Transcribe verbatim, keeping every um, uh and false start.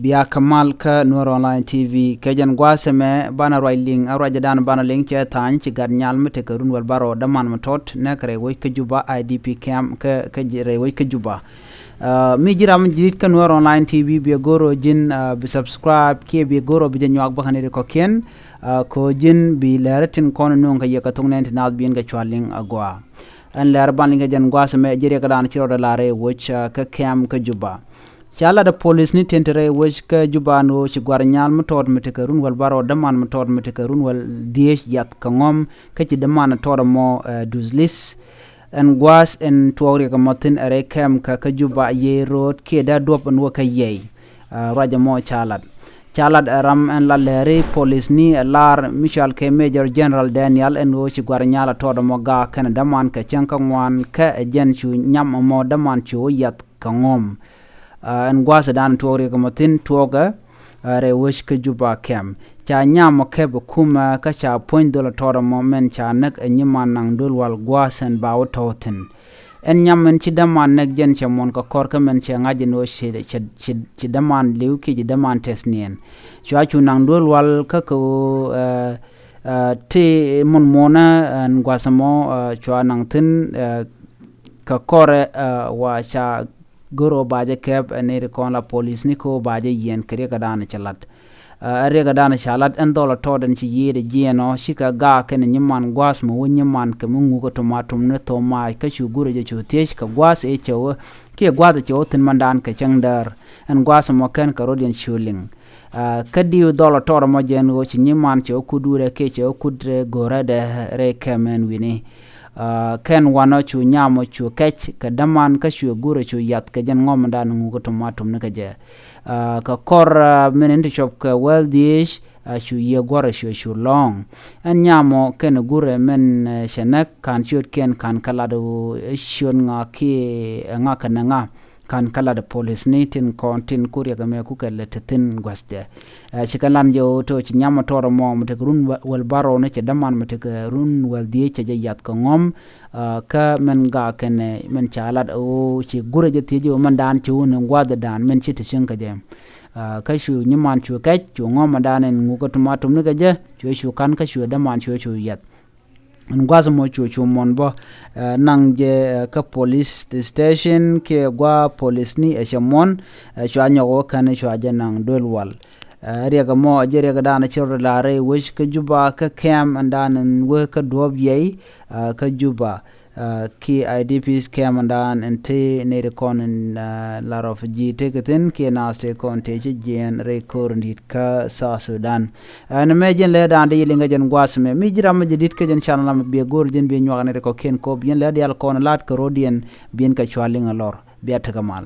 Bia kɛ mal kä Nuer Online T V. Kɛ jɛn gua̱a̱th ɛmɛ banɛ ruac liŋ, a ruacdan banɛ liŋ cɛ tha̱a̱ny ci gat nyal mi tekɛ run wäl bärɔw däman mi tɔt nɛ kɛ rɛy wec kä Juba I D P camp kä, kä rɛy wec kä Juba. Mi ji̱ ram ji̱ kä Nuer Online T V, biɛ go̱r ɔ ji̱n bi subscribe kiɛ biɛ go̱r ɔ bi jɛ nyuak bä kä ni ri kɔ̱kiɛn. Kɛ ɔ ji̱n bi lɛri tin kɔn nuŋ kɛ yɛ kɛ thok nɛn ti naath bi̱i̱n kɛ cua liŋ agua. Ɛn lɛri ban liŋ kɛ jɛn gua̱a̱th ɛmɛ ji̱ riɛkdan ci rɔɔdɛ la rɛy wec kä camp kä Juba. Ca lat ɛ polisni tin te rɛy wec kä Juba ni ɣöö ci gua̱r nyal mi tɔɔt mi tekɛ run wäl bärɔw däman mi tɔɔt mi tekɛ run wäl dhieec yath kɛ ŋɔm kä ci däman tɔɔt ɛmɔ duth li̱th. Ɛn gua̱a̱th ɛn tuɔɔk riɛk ɛmɔ thi̱n ɛ rɛy kɛm kä kä Juba yiëë ro̱o̱t kiɛ dee duɔ̱p ɛn wä kä yiëë. Ruac ɛmɔ ca lat, ca lat ɛ ram ɛn la lɛri polisni ɛ lar mi cɔal kɛ Major General Daniel ɛn ɣöö ci gua̱r nyal ɛ tɔɔt ɛmɔ gaak kɛnɛ däman kɛ cäŋ kä ŋuan kä ɛ jɛn cu nyam ɛmɔ däman cu yath kɛ ŋɔm. Ɛn gua̱a̱th ɛ dan tuɔɔk riɛk ɛmɔ thi̱n tuɔɔkɛ rɛy wec kä Juba kɛm. Ca nyam ɔ kɛp ɛ kumɛ kä ca puɔ̱ny dhol ɛ tɔɔt ɛmɔ mɛn ca näk ɛ nyiman naŋ duel wal gua̱a̱th ɛn ba wä tɔ̱w thi̱n. Ɛn nyam ɛn ci däman näk jɛn cɛ muɔ̱n kɛ kɔr kä mɛn cɛ ŋa̱c ɛn ɣöö ci, ci, ci, ci däman li̱w kiɛ ci däman tɛth niɛn. Cua cu naŋ duel wal kä kɛ ɣöö ti mun muɔ̱nä ɛn gua̱a̱th ɛmɔ cua naŋ thi̱n kɛ kɔrɛ wa ca go̱r ɔ ba jɛ kɛp ɛ nɛy ti kɔn la polisni kä ɔ ba jɛ yiɛn kɛ riɛkɛ dan cɛ lat. Ɛ riɛkɛ dan ca lat ɛn dhɔl ɛ tɔɔt ɛn ci yiëëdɛ jiɛɛn ɔ cikɛ gaak kɛn nyiman gua̱a̱th mi wä nyiman kɛ mi ŋukä tumatum ni thom maac kä cu gurɛ jɛ cu thiec kɛ gua̱a̱th ëë cɛ wä kiɛ gua̱a̱th ɛ cɛ wä thi̱n mandan kɛ cäŋ däär. Ɛn gua̱a̱th ɛmɔ kɛn kɛ rɔ̱diɛn cu liŋ. Kä diw dhɔl ɛ tɔɔt ɛmɔ jɛn ɣöö ci nyiman cɛ wä kut duurɛ kiɛ cɛ wä kut go̱rädɛ rɛy kɛm ɛn wi̱ni. Kɛn wanɔ cu nyam ɔ cu kɛc kɛ däman kä cu gurɛ cu yath kɛ jɛn ŋɔmdan ŋukä tumatum ni kɛ jɛ. Kɛ kɔr min in ti cuɔp kɛ wäl dhieec cu yiëë guɔ̱rɛ cu cu lɔ̱ɔ̱ŋ. Ɛn nyam ɔ kɛn gurɛ min cɛ näk ka̱n ciötkiɛn ka̱n kɛ lat ɣöö ciöt ŋa kiɛ ŋa kɛnɛ ŋa. Ka̱n kä lat polisni tin kɔn tin ku riɛk ɛmɛ ku kɛ lɛ te thi̱n gua̱thdɛ. Ci kɛn lan jɛ ɣöö te ɣöö ci nyam ɔ tɔɔr ɛmɔ mi tekɛ run wäl bärɔw ni cɛ däman mi tekɛ run wäl dhieec cɛ jɛ yath kɛ ŋɔm. Kä mɛn gaak kɛnɛ mɛn ca lat ɣöö ci gurɛ jɛ thiec ɣöö mɛn daan ci wun in gua̱thdan mɛn ci te cieŋ kɛ jɛ. Kä cu nyiman cu kɛc cu ŋɔm mɛn daan in ŋukä tumatum ni kɛ jɛ cu cu ka̱n kä cu däman cu cu yath. Ɛn gua̱th mɔ cu cu muɔ̱n bä naŋ jɛ kä police station kiɛ gua̱ polisni ɛ cɛ muɔ̱n. Cua nyɔk wä kɛn cua jɛ naŋ duel wal. Riɛk ɛmɔ jɛ riɛk dan ci rɔ la rɛy wec kä Juba kä kɛm ɛn dan ɛn wek kä duɔ̱ɔ̱p yɛy kä Juba. Ki I D Ps kɛm ɛn dan ɛn ti nɛy ti kɔn ɛn la refugee tekɛ thi̱n kiɛ naath ti kɔn ti ci jiɛɛn rɛy ko̱r in di̱t kä South Sudan. Ɛn mɛ ji̱n lɛ da̱a̱n di yɛ liŋ kä jɛn gua̱a̱th mɛ mi ji̱ ram mɛ jɛ di̱t kä jɛn channel mɛ biɛ go̱o̱r ji̱n biɛ nyuak ni ri kɔ̱kiɛn kop yɛn lɛ diaal kɔn la̱t kɛ ro̱d yɛn biɛn kɛ cua liŋ ɛ lɔr. Bia tekɛ mal.